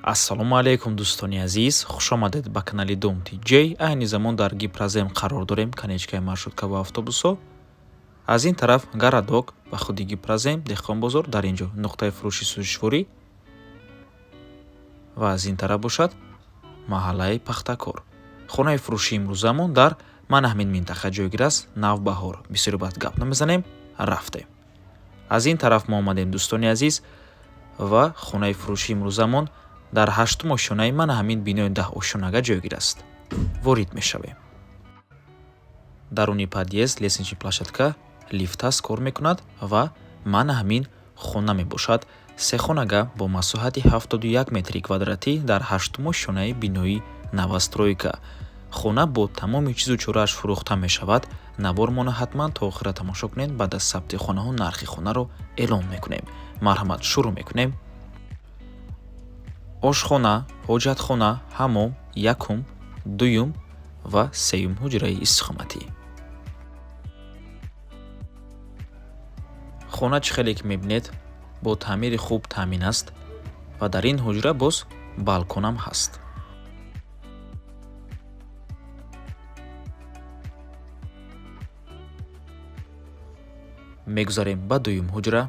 Ассалому алайкум, дӯстони азиз, хушомадед ба канали Дом ТҷЕй. Айни замон дар Гипрозем қарор дорем, конечкаи маршрутка ва автобусҳо. Аз ин тараф городок ба худи Гипрозем, Деҳқонбозор, дар ин ҷо нуқтаи фурӯши сӯзишворӣ ва аз ин тараф бошад маҳаллаи Пахтакор. Хонаи фурӯши имрӯзамон дар мана ҳамин минтақа ҷойгир аст, Навбаҳор. Бисёри баъд гап намезанем, рафтем. Аз ин тараф мо омадем, дӯстони азиз, ва хонаи фурӯши имрӯзамон дар ҳаштум ошёнаи мана ҳамин бинои 10 ошёнага ҷойгир аст. Ворид мешавем. Даруни подъезд лестничный площадка, лифт аст, кор мекунад ва мана ҳамин хона мебошад. Сехонага бо масоҳати 71 метри квадратӣ дар ҳаштум ошёнаи бинои новостройка. Хона бо тамоми чизу чорааш фурӯхта мешавад. Навормона ҳатман то охира тамошо кунед. Баъд аз сабти хонаҳо нархи хонаро эълон мекунем. Марҳамат, шурӯъ мекунем. Ошхона, ҳоҷатхона, ҳамом, якум, дуюм ва сеюм ҳуҷраи истиқоматӣ. Хона, чӣ хеле ки мебинед, бо таъмири хуб таъмин аст ва дар ин ҳуҷра боз балконам ҳаст. Мегузарем ба дуюм ҳуҷра.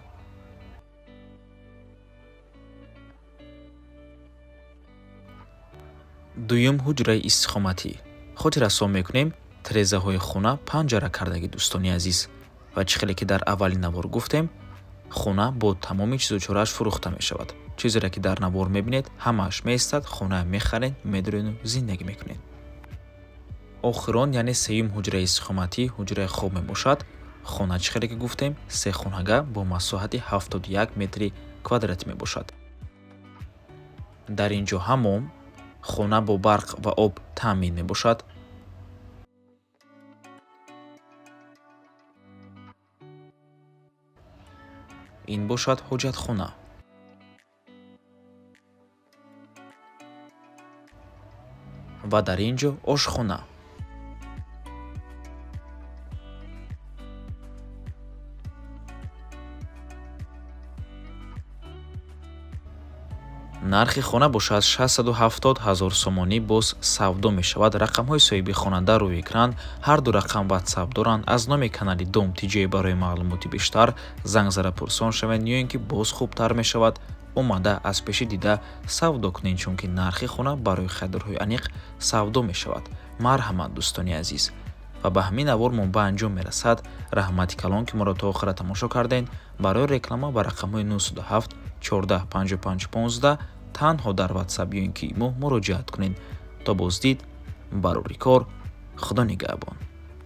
Дуюм ҳуҷраи истиқоматӣ. Хотиррасон мекунем, тирезаҳои хона панҷара кардагӣ, дӯстони азиз. Ва чӣ хеле ки дар аввали навор гуфтем, хона бо тамоми чизу чорааш фурӯхта мешавад. Чизере ки дар навор мебинед, ҳамааш меистад. Хона мехаред, медурену зиндагӣ мекунед. Охирон, яъне сеюм ҳуҷраи истиқоматӣ, ҳуҷраи хоб мебошад. Хона, чӣ хеле ки гуфтем, сехонага бо масоҳати 71 метри квадратӣ мебошад. Дар ин ҷо ҳамом. Хона бо барқ ва об таъмин мебошад. Ин бошад ҳоҷатхона ва дар ин ҷо ошхона. Нархи хона бошад 670 ҳазор сомонӣ, боз савдо мешавад. Рақамҳои соҳиби хона дар рӯи экран, ҳарду рақам ватсап доранд. Аз номи канали Дом ТиҷЕй барои маълумоти бештар занг зада пурсон шавед ё ин ки боз хубтар мешавад, омада аз пеши дида савдо кунед, чунки нархи хона барои харидорҳои аниқ савдо мешавад. Марҳамат, дӯстони азиз. Ва ба ҳамин навормон ба анҷом мерасад. Раҳмати калон, ки моро то охира тамошо кардем. Барои реклама ба рақамҳои 907 14 55 15 танҳо дар ватсап ё ин ки имо муроҷиат кунед. То боздид, барори кор, Худо нигаҳбон.